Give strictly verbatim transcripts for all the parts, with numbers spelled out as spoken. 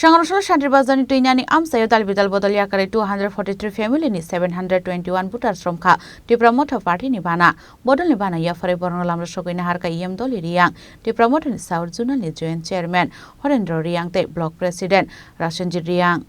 Changrosalo Shantir Bazar ni Twinani amchaio dal bidal bodol yakarwi two hundred forty three family ni seven hundred twenty one voters romkha Tipra Motha Party ni bana. Bodol ni bana yapharwi borokno lamrok sogwi naharkha E M Dolly Riang, Tipra Motha ni South Zonal ni Joint Chairman Horendro Riang tei Block President Rasenjit Riang.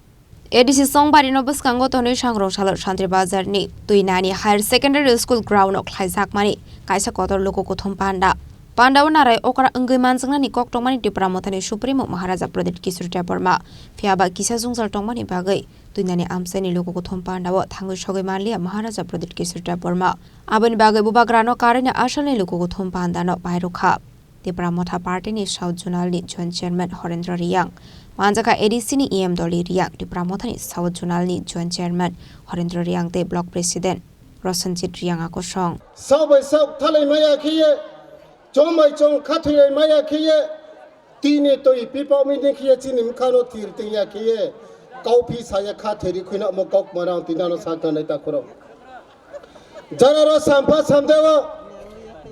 A D C Songbari no bwskango tonwi Sangrong salo Shantir Bazar ni Twinani Higher Secondary School ground o khlaijakmani kaisa kotor luku kuthum panda. Panda o narai okra wngwi manjaknani kok tongmani Tipra Mothani Supremo Maharaja Pradyut Kishore Debbarma. Phiya ba kisa jwngjal tongmani bagwi Twinani amchaini luku kuthum panda o thangwi sogwi manliya Maharaja Pradyut Kishore Debbarma. Aboni bagwi bubagrano karwi asalni luku kuthum panda no pairwkha. Tipra Motha Party ni South Zonal ni Joint Chairman Horendra Riang, manjakha A D C ni E M Dolly Riang, Tipra Motha ni South Zonal ni Joint Chairman Horendra Riang tei Block President Rosanjit Riang a kosong. Sak bai sak thalai maya khiye, chong bai chong khathwi lai maya khiye, tini toi pipa mini khiye chini mkhano tir tiya khiye, kauphi saya khathwi ri khuina mo kok marang tinano sakna nai takhoro. Janaro sampha samdeo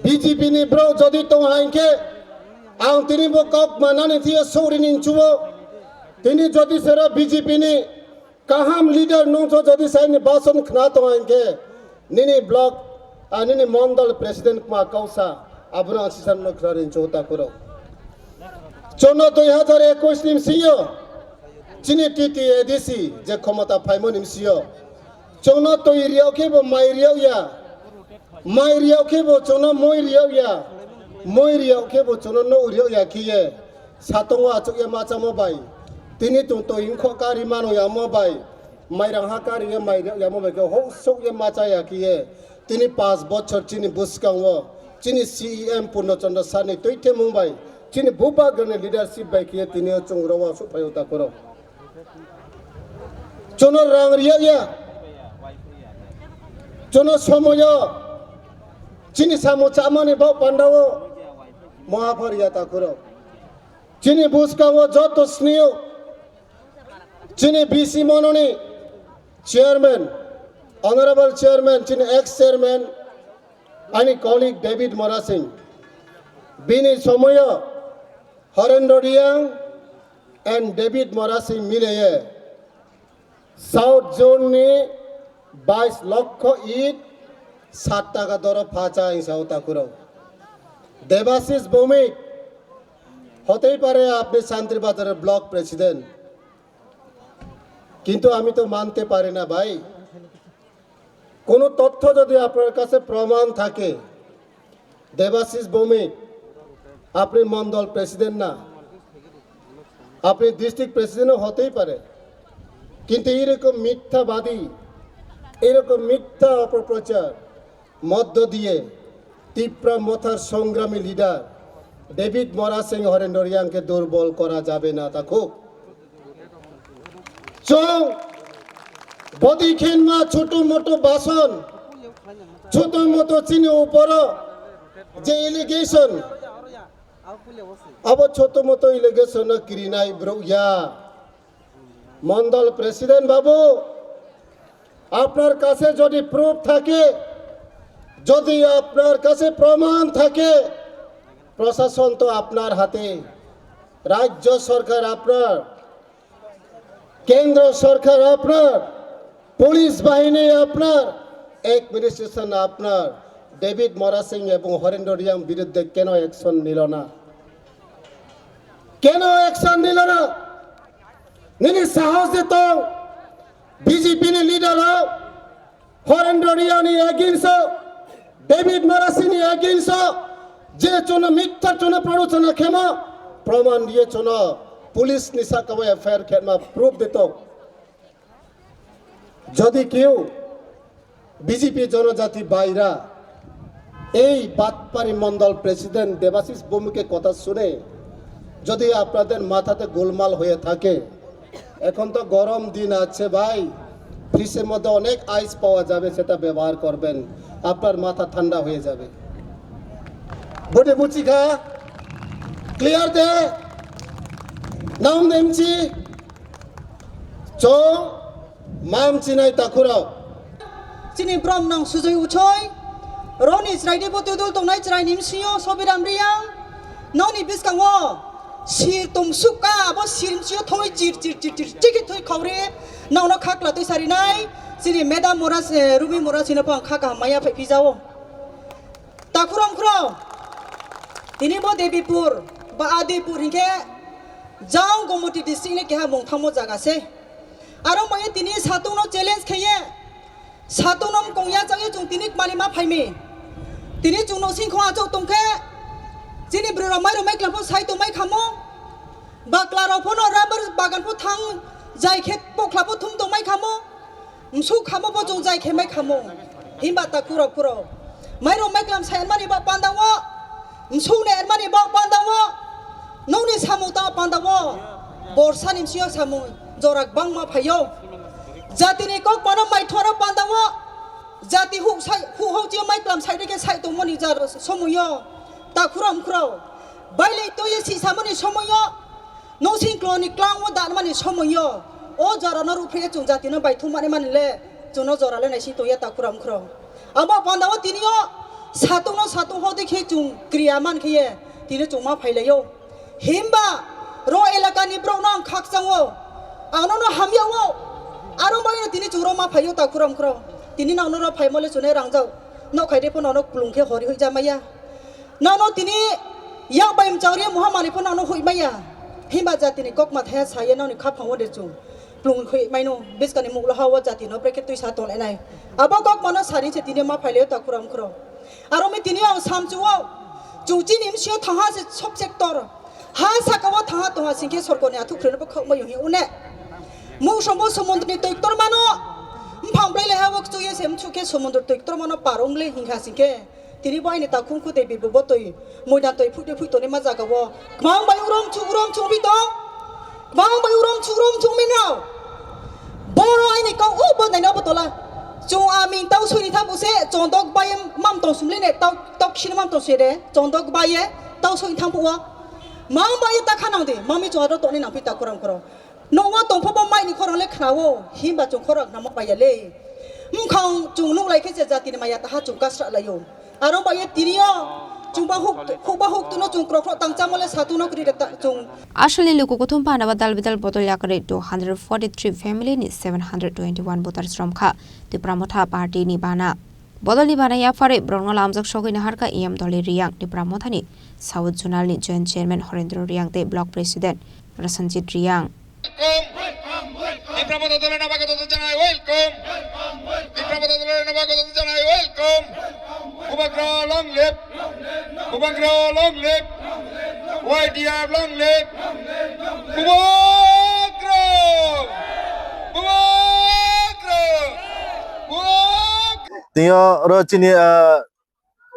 B J P ni bro jodi tong hain khe ang tini bo kok manani thiye sori ni chuo. Tini jodi sero B J P ni kaham leader nungso jodi saini bason khna tong hain khe nini block a nini mondol president kma kausa abono ang sisan no khna rin chuo takhoro. Chono dui hajar ekwis ni sinyo chini T T A D C je khomota phaimo ni sinyo. Chwngno twi riyok khe bo mai riyok ya, mai riyok khe bo chwngno mui riyok ya, mui riyok khe bo chwngno nuk riyok ya khiye satongo achuk ya machamo bai. Tini chwng twi wngkho kari mano ya mo bai, mairang ha kari ya mai riyok ya mo bai khe hok sok ya macha ya khiye tini panch bochor chini bwskango chini C E M Purno Chandra sir ni twi themung bai chini bubagrani leadership bai khiye tini o chwng rok o asuk phaio takhoro. Chono rang riya ya. Chono somoyo chini samo chamani bau pandao moha phar ya takhoro. Chini bwskango joto sniyo chini B C mononi chairman, honorable chairman, chini ex chairman, ani colleague David Morasing. Bini somoyo Horendra Riang and David Morasing mileye South Zone ni bais lokho it sat taka doro phacha hingsa o takhurok. Debashish Bhowmik, হতেই পারে আপনি শান্তির বাজারের block president, কিন্তু আমি তো মানতে পারি না ভাই। কোনো তথ্য যদি আপনার কাছে প্রমাণ থাকে, দেবাশিস ভৌমিক, আপনি মণ্ডল প্রেসিডেন্ট না, আপনি ডিস্ট্রিক্ট প্রেসিডেন্টও হতেই পারে, কিন্তু এইরকম মিথ্যাবাদী, এইরকম মিথ্যা অপপ্রচার মধ্য দিয়ে তিপ্রা মথার সংগ্রামী লিডার ডেভিড মরা সিং হরেন্দ্র রিয়াংকে দুর্বল করা যাবে না, তা খুব Chwng bodi khenma choto moto bason, choto moto chini uporo je allegation, abo choto moto allegation no kirinai bwrok ya. মণ্ডল প্রেসিডেন্ট বাবু, আপনার কাছে যদি প্রুফ থাকে, যদি আপনার কাছে প্রমাণ থাকে, প্রশাসন তো আপনার হাতে, রাজ্য সরকার আপনার, কেন্দ্র সরকার আপনার, পুলিশ বাহিনী আপনার, অ্যাডমিনিস্ট্রেশন আপনার। ডেভিড মরা সিং এবং হরেন্দ্র রিয়াং বিরুদ্ধে কেন অ্যাকশন নিল না? কেন অ্যাকশন নিল না? Nini sahos de tong, B J P ni leader rok, Horendra Riani against o, David Marasini against o, je chono mithya chono prono chono khemo, proman diye chono police ni saka o F I R khetma proof de tong. Jodi keu BJP জনজাতি ভাইরা, এই বাটপারি মণ্ডল প্রেসিডেন্ট দেবাশিস ভৌমিকের কথা শুনে যদি আপনাদের মাথাতে গোলমাল হয়ে থাকে, এখন তো গরম দিন আছে ভাই, ফ্রিজের মধ্যে অনেক আইস পাওয়া যাবে, সেটা ব্যবহার করবেন, আপনার মাথা ঠান্ডা হয়ে যাবে। Bode buchi kha, clear de, naum nemchi, cho, Mam chinai takhurok. Chini brom nang sujui uchoi. Roni chwrai de botwi dul tongnai chwrai ni msio Sobiram Riyang. Noni bwskango Sir tum suk ka, abo sir msio thoi chir chir chir chir chir thoi khauri. Nang no khakla tui sari nai. Sini madam mora se, Rumi mora sino pang khaka maya phai pijao. Takhuram khro. Tini bo Debipur, ba Adipur hinkhe jang Gomoti district ni keha mung thangmo jaga se. Aro maya tini satung no challenge kheye. Satung no mkong ya chang ye chung tini mani ma phai mi. Tini chung no sing khong achok tong khe. Chini bwrwi rok mai rok mai klam pho sai tong mai khamo. Bakla rok pho no rubber bagan pho thang jai khe pokla pho thum tong mai khamo. Msuk khamo bo chwng jai khe mai khamo. Himba ta kurok kurok. Mai rok mai klam sai mani ba panda wo. Msuk ne mani ba panda wo. Nokni samung ta panda wo. Borsa ni msio samung jora bangma phaio. Jati ni kok mano mai thora panda wo. Jati hu sai hu ho chi mai klam sai de ke sai tong mani jar somung yo. Ta kurok kurok. Bailei to ye si samani somung yo. Nung sing kloni klang o dan mani somoi yo. O jora no ruphe chwng jati no bai thum mani mani le. Chwng no jora le nai sing tong ya ta khura mkhro. Abo panda o tini o satung no satung ho de khe chwng kriya man khe ye. Tini chwng ma phai lai yo. Himba ro elaka ni bro no ang khak chang o. Ang no no ham ya o. Aro bai no tini chwng ro ma phai yo ta khura mkhro. Tini nang no ro phai mo le chwng ne rang jau. No khai de pho no no kulung khe hori hoi ja ma ya. Nono tini yak bai mchang ri muha mani pho nono hui maya. Himba jati ni kok ma thaya saya noni khapang o de chung. Plung hui maino beskani muklo ha o jati no brekhe twi sa tong nai. Abo kok mano sari se tini ma phaile ta khura mkhro. Aro mi tini ang samchu o. Chung chini msio thangha se sob sector. Ha saka o thangha tongha singke sorkoni athuk khrene bo khok mayo hi une. Mung sombo somundro ni twi ktor mano. Mphang blai le ha o kchu ye se mchu ke somundro twi ktor mano par ong le hingha singke. Tini bo aini takhum khu tei bibu bo twi muidan twi phuitwi phuitoni ma jaga o. Kwbang bai urom chu urom chu bi tong. Kwbang bai urom chu urom chu mi nao. Boro aini kau o bo naina bo tola. Chung aming tau sui ni thabu se chondok bai mam tong sumle ne tau tau khin mam tong se de chondok bai ye tau sui thabu o. Mang bai ta khanang de mami chwa ro toni nang pi ta kurang kuro. Nokno tongpha bo mai ni khorang le khna o, himba chwng khorang khna ma paiya le. Mkhang chwng nuk lai khe je jati ni maya taha chwng kasra lai o. Aro bai ye tini o chwng ba huk, huk ba huk tuno chwng krok krok tang chamo le satung no kri ta chwng. Aswlni luku kuthum bana ba dal bidal bodol yakarwi two hundred forty-three family ni seven hundred twenty-one voters rom kha Tipra Motha party ni bana. Bodolni bana yapharwi borokno lamjak sogwi naharkha E M Doloi Riyang, Tipra Mothani South Zonalni Joint Chairman Horendro Riyang tei Block President Rasanjit Riyang. Welcome. Tipra Motha dole nabagoto janai welcome. Tipra Motha dole nabagoto janai welcome. Bubagra long live. Bubagra long live. Y T F long live. Bubagra. Bubagra. Bubagra. Tini o ro chini, ah,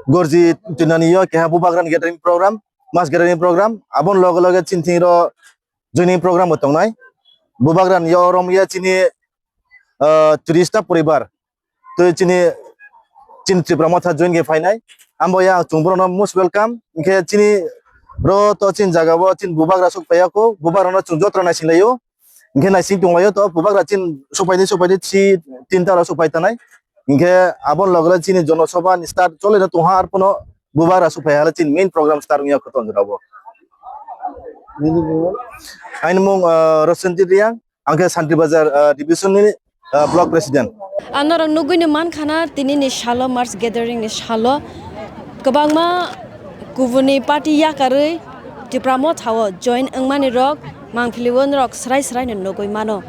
Gorji Tunani yo keha Bubagrani gathering program, mass gathering program. Abon loge loge chini thing ro joining program bo tongnai. Bubagrani yo rom ya chini, ah, tris ta poribar. Tei chini, chini Tipra Motha join khe phainai. Ambo ya chwng borokno most welcome. Hinkhe chini ro to chini jaga o chini Bubagra sok phaiya kho. Bubagrano chwng joto naising laio. Hinkhe naising tonglaio to Bubagra chini sok phaidi, sok phaidi, si tinta ro sok phai tanai. Hinkhe abon loge chini Jonosabha ni start chole na tongha arpono Bubagra sok phaiya le chini main program start wngya kho tonjora bo. Aini mung, ah, Rasanjit Riyang. Ang khe Santri Bazar, ah, division ni, ah, block president. Ang norok nugwi no man khana, tini ni salo, March gathering ni salo, kwbangma kubuni party yakarwi Tipra Motha o join wngmani rok mangpili o norok srai srai no nugwi mano.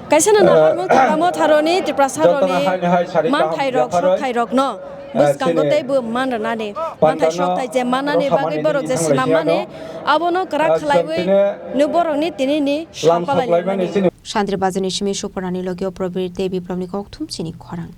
Kaisa no, ah, naharmung Tipra Motha roni, Tiprasa roni jotono hai ni hai sari kaham manthai rok, yapharwi, sokthai rok no bwskango tei bo man rwnani, manthai sokthai je mannani bagwi borok je swnammani, abono kwrak khlaiwi no borokni tini ni sapa lai laimani. Santri Bazar ni simi Supornani logi o Probir tei Biplobni kokthum chini khorang.